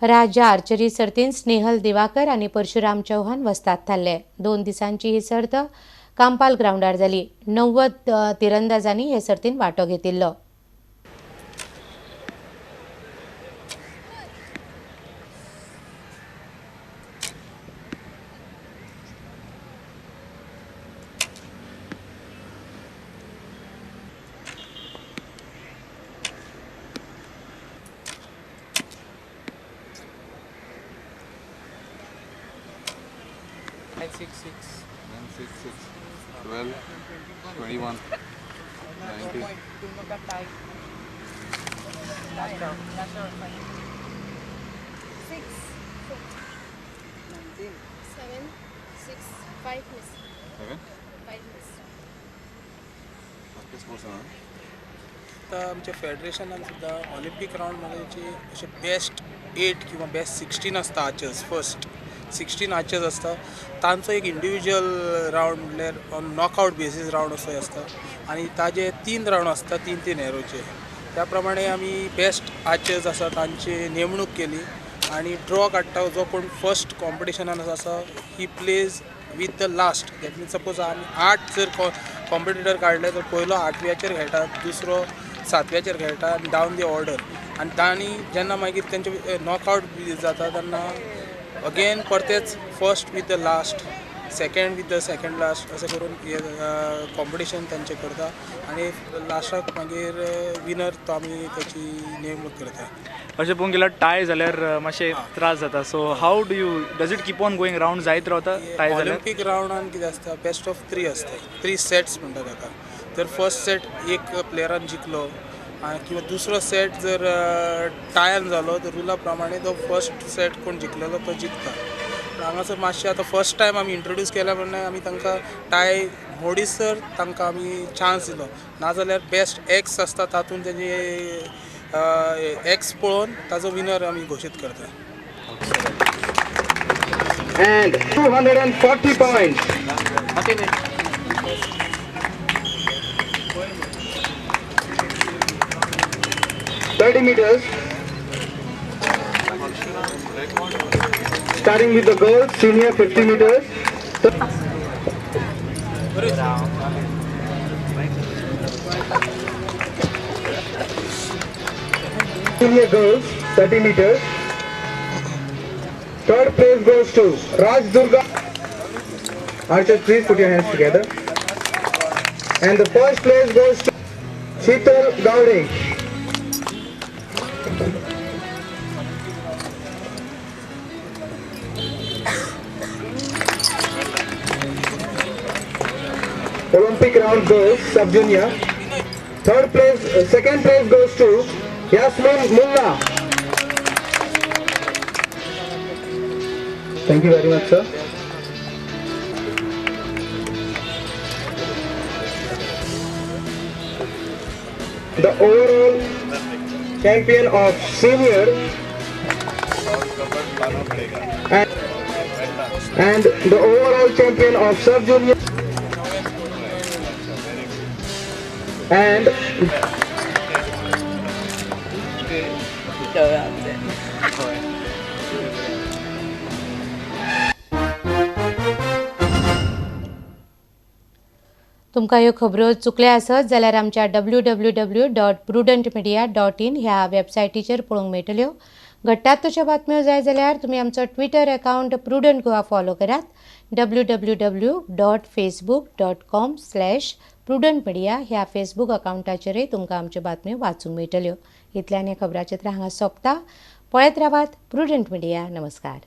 राज्य आर्चरी सर्तीन स्नेहल दिवाकर आनी परशुराम चौहान वस्ताद थारले. 2 दिसांची ही सर्त कांपाल ग्रावंडार जाली. 90 तिरंदाजांनी हे सर्तीन वांटो घेतिल्लो. 6 6 9 6 6 12 21 19 6 19 7 6 5 miss 7 5 miss. आता आमच्या फेडरेशनान सुद्दां ऑलिम्पीक रावंड म्हणजे अशे बेस्ट 8 किंवा बेस्ट 16 आसता आर्चर्स. फर्स्ट 16 आर्चर्स आसता तांचो एक इंडिविज्युअल रावंड म्हणल्यार ऑन नॉकआवट बेसीस रावंड असो आसता आनी ताजे 3 रावंड आसता 3-3 एरोचे. त्या प्रमाणे आमी बेस्ट आर्चर्स आसा तांची नेमणूक केली आनी ड्रॉ काडटा. जो कोण फर्स्ट कॉम्पिटिशनान आसा he plays with the last. That means suppose आमी 8 जर कॉम्पिटिटर काडले तर पयलो 8व्याचेर खेळटा, दुसरो 7व्याचेर खेळटा आनी डावन the order. आनी तांणी जेन्ना मागीर तेंचे नॉकआवट जाता तेन्ना again परतेच first with the last, second with the second last अशें करून हे कॉम्पिटिशन तांचें करता आनी लास्टाक मागीर विनर तो आमी ताची नेमणूक करता. अशें पळोवंक गेल्यार टाय जाल्यार मातशें त्रास जाता. So how do you does it keep on going round जायत रावता टाय जाल्यार? ऑलिम्पीक रावंडान कितें आसता बेस्ट ऑफ 3 आसता, 3 सेट्स म्हणटा ताका. जर फर्स्ट सेट एक प्लेयरान जिखलो किंवा दुसरो सेट जर टायन जालो तर रुला प्रमाणे तो फर्स्ट सेट कोण जिखलेलो तो जिखता. हांगासर मातशें आतां फर्स्ट टायम आमी इंट्रोड्यूस केल्या प्रमाणे आमी तांकां टाय मोडीसर तांकां आमी चान्स दिलो. नाजाल्यार बेस्ट एक्स आसता तातूंत तेजी एक्स पळोवन ताजो विनर आमी घोशीत करता. And 240 points. 30 meters. Starting with the girls, senior 50 meters. Senior girls, 30 meters. Third place goes to Raj Durga. Archers, please put your hands together. And the first place goes to Sheetal Gowde. Olympic round girls sub junior. Third place, second place goes to Yasmin Mulla. Thank you very much, sir. The overall champion of senior and the overall champion of sub junior and तुमकां ह्यो खबरो चुकल्या आसत जाल्यार आमच्या www.prudentmedia.in ह्या वेबसायटीचेर पळोवंक मेळटल्यो. घडटात तश्यो बातम्यो जाय जाल्यार तुमी आमचो Twitter account Prudent Goa follow करात. www.facebook.com/prudentmedia ह्या फेसबूक अकावंटाचेरय तुमकां आमच्यो बातम्यो वाचूंक मेळटल्यो. इतल्यान हें खबराचित्र हांगा सोंपता. पळयत रावात प्रुडंट मिडिया. नमस्कार.